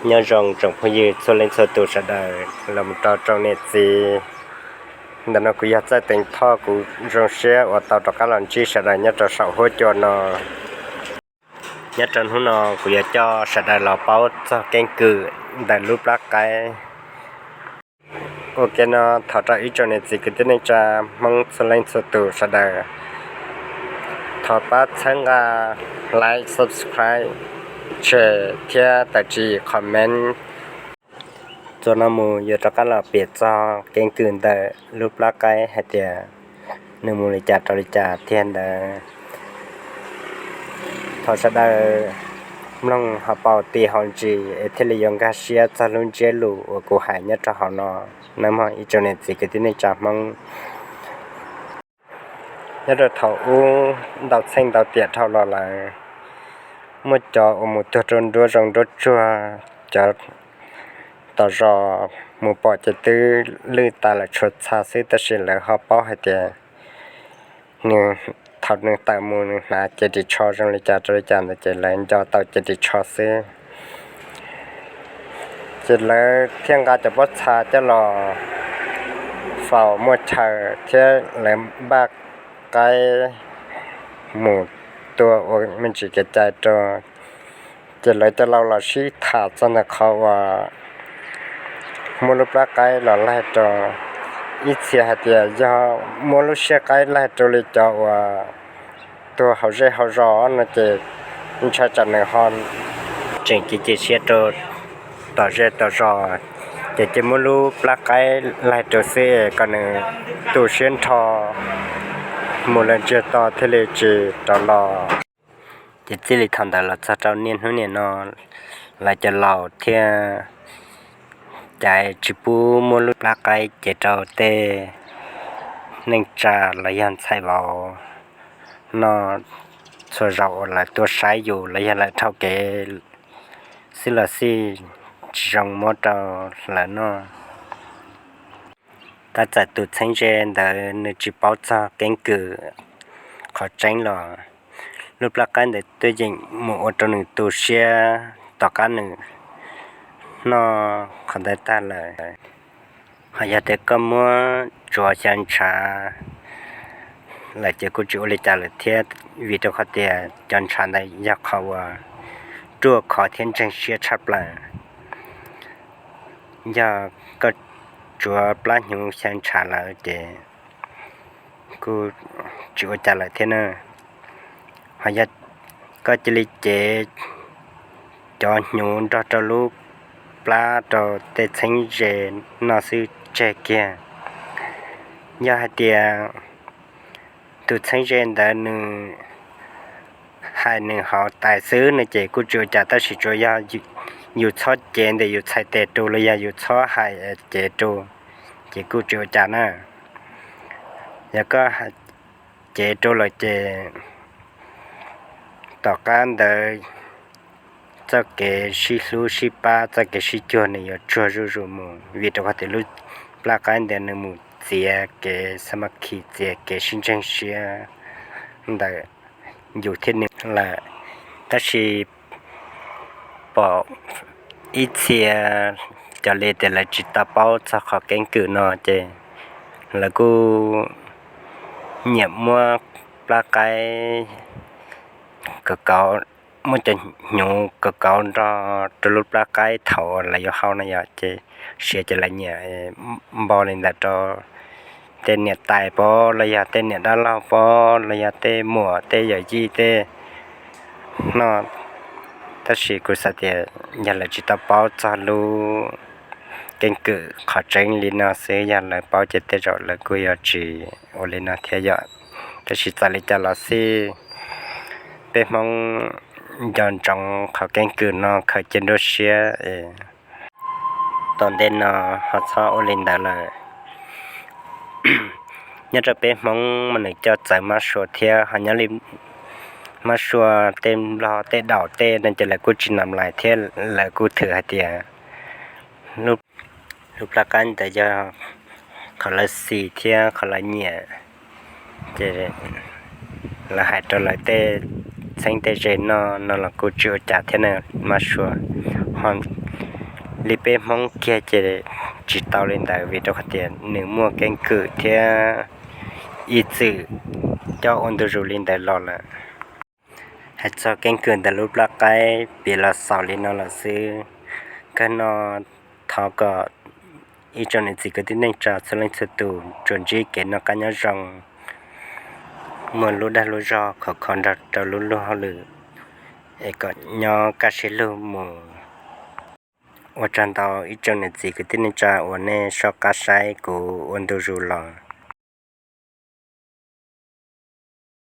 Nyob zoo tsoom phooj ywg txhua leej txhua tus sawv daws los mus rau tsoom niam txiv. Ntawm no kuv yog Txawj Teev Thoj, kuv zoo siab uas tau rov qab los ntsib sawv daws nyob rau saum huab cua no. Nyob rau hnub no kuv yuav coj sawv daws los paub txog keeb kwm ntawm lub plab qaib. Ua ke no thov rau ib tsoom niam txiv kwv tij neej tsa Hmoob txhua leej txhua tus sawv daws thov pab txhawb nqa, like, subscribe, share thiab tawm tswv comment. Txuas no mus yuav rov qab los piav txog keeb kwm ntawm lub plab qaib hais tias nws mus li cas rau li cas tiag ntawd. Thov sawv daws mloog ho paus ti haus ntsis es thiaj li yuav nkag siab txog lub ntsiab lus uas kuv hais nyob rau hauv no nawb mog ib tsoom niam txiv kwv tij neej tsa Hmoob. Nyob rau thaum ub ntau txheej ntau tiam dhau los lawm, muaj cov uas mus tuag rau nruab zoov nruab tsuag, cov tom zos mus pom ces twb lwj tas lawm tshuav txha xwb, tab sis lawv ho paub hais tias nws, thaum nws tawm mus nws hnav cev ris tsho zoo li cas rau li cas ntawd ces lawv nco tau cev ris tsho xwb. Ces lawv thiaj nqa cov pob txha coj los faus muaj chaw thiab lawv npaj qaib mus tua ua me ntsis kev cai rau. Ces lawv cov laus los sib tham txog ntawm qhov uas muab lub plab qaib los laig rau. Ib txhia hais tias yog muab lub siab qaib laig rau li cov uas tuag hauv zej hauv zos no ces ntshai tsam nws ho tseem cia cia siab rau tom zej tom zos, ces cia muab lub plab qaib laig rau xwb kom nws tu siab nrho mus lawm ntsiag to thiaj li tsis rov los. Ces txij li thaum ntawd los txog rau niaj hnub niam no, lawv cov laus thiaj caiv tsis pub muab lub plab qaib cev rau tej neej tsa los yog ntxhais vauv noj txhua zaus uas lawv tuaj saib yus los yog lawv dhau kev xwb los xij, tsis zoo muab rau lawv noj. Tab txawm tus txheeb ze ntawd nws tsis paub txog keeb kwm qhov tseeb los lub plab qaib ntawd twb yeej mus ua rau nws tu siab tom qab nws noj qhov ntawd tag lawm. Ho yog tias koj muab tsuav xyaw ntshav lawm ces kuj tsis ua li cas lawm thiab, vim rau qhov tias cov ntshav ntawd yog qhov uas ruaj khov thiab ntseeg siab tshaj plaws. Yog koj tsuav plab hnyuv xyaw ntshav lawm ces kuj tsis ua cas lawm thiab na. Ho yog koj cia li cev cov hnyuv nrog rau lub plab rau tej txheeb ze noj xwb tseg kiag. Yog hais tias tus txheeb ze ntawd nws hais nws hauv tais xwb no ces kuj tsis ua cas, tab sis tsuas yog yus txhob cev ntawm yus txhais tes rau los yog yus txhob hais cev rau ces kuj tsis ua cas na. Yog koj cev rau lawm ces tom qab ntawd txoj kev sib hlub sib pab, txoj kev sib cuag nws yuav tsuag zuj zus mus, vim rau qhov tias lub plab qaib ntawd nws mus txiav kev xa ma khi, txiav kev sib ntseeg siab ntawm yus thiab nws lawm. Tab sis pom ib txhia cov li tias lawv tsis tau paub txog qhov keeb kwm no ces lawv kuj nyiam muab plab qaib kauv kauv, muab cov hnyuv kauv kauv nrog rau lub plab qaib thaum uas lawv yuav hau no yom, ces siav ces lawv nyiam npau li ntawd rau tej niam tais pov los yog tej niam dab laug pov los yog tej muam tej yawm yij tej noj. Tab sis kuv xav tias yog lawv tsis tau paub txog lub keeb kwm qhov tseeb li no xwb, yog lawv paub ces tej zaum lawv kuj yuav tsis ua li no thiab yom. Tab sis txawm li cas los xij, peb Hmoob nco ntsoov qhov keeb kwm no khaws cia nruab siab es tom ntej no ho txhob ua li ntawd lawm. Nyob rau peb Hmoob mas nws coj txawv mab sua thiab, ho nyob li mab sua tej Nplog tej Daum tej no ces lawv kuj tsis nam lais thiab, lawv kuj thwm hais tias lub plab qaib ntawd yog qhov lawv xis thiab qhov lawv nyiam, ces lawv hais rau lawv tej txheeb tej ze noj no los kuj tsis ua cas thiab na. Mab sua ho Li peb Hmoob kiag ces tsis tau li ntawd, vim rau qhov tias nws muaj keeb kwm thiab ib txwm coj ua ntu zus li ntawd los lawm. Hais txog keeb kwm ntawm lub plab qaib piav los xaus li no lawm xwb. Kawg no thov kom ib tsoom niam txiv kwv tij neej tsa txhua leej txhua tus tsuas ntsib kev noj qab nyob zoo, muaj lub dag lub zog khov kho nrog rau lub luag hauj lwm, es kom nyob kaj siab lug mus. Ua tsaug ntau ib tsoom niam txiv kwv tij neej tsa uas nej soj qab saib kuv ua ntu zus los.